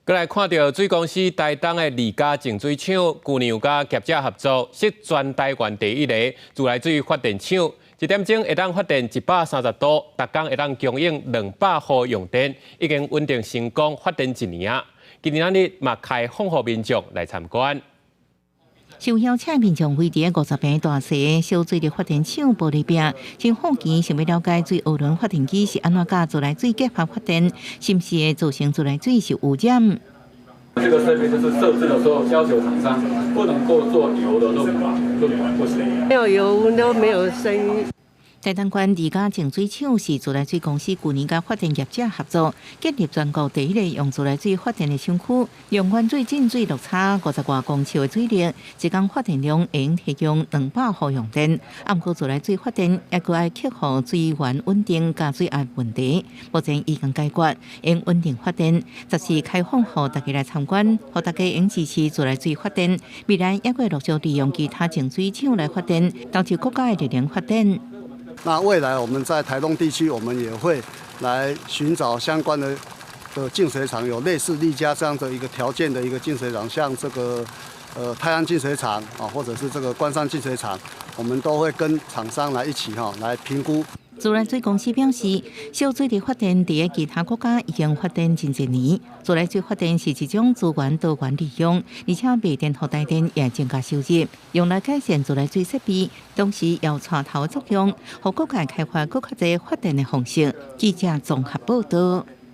閣來看著水公司台東的利嘉淨水廠，舊年有佮業者合作，設全台灣第一個自來水發電廠，一點鐘會當發電130度，逐工會當供應200戶用電，已經穩定成功發電一年啊！今仔日嘛開放予民眾來參觀。受邀請民眾圍佇50坪大細小水力發電廠玻璃壁，真好奇想欲了解水渦輪發電機是按怎佮自來水結合發電，是毋是會造成自來水受污染？這個設備就是設置的時候要求廠商不能夠做油的潤滑，潤滑不行。沒有油都沒有聲音。台東縣利嘉淨水廠是自來水公司舊年佮發電業者合作，建立全國第一个用自來水發電的廠區，用原水進水落差50外公尺的水力，一工發電量會用提供200戶用電。啊，毋過自來水發電猶閣愛克服水源穩定佮水壓問題，目前已經解決，會穩定發電，暫時開放予大家來參觀，予大家會支持自來水發電。未來猶閣會陸續利用其他淨水廠來發電，導致國家的熱能發電。那未來我們在台東地區，我們也會來尋找相關的淨水廠，有類似利嘉這樣的一個條件的一個淨水廠，像這個泰安淨水廠啊，或者是這個關山淨水廠，我們都會跟廠商來一起哈來評估。自來水公司表示，小水力發電佇其他國家已經發展真濟年。自來水發電是一種資源多元利用，而且賣電予台電也增加收入，用來改善自來水設備，同時也有帶頭作用，予各界開發閣較濟發電的方式。記者綜合報導。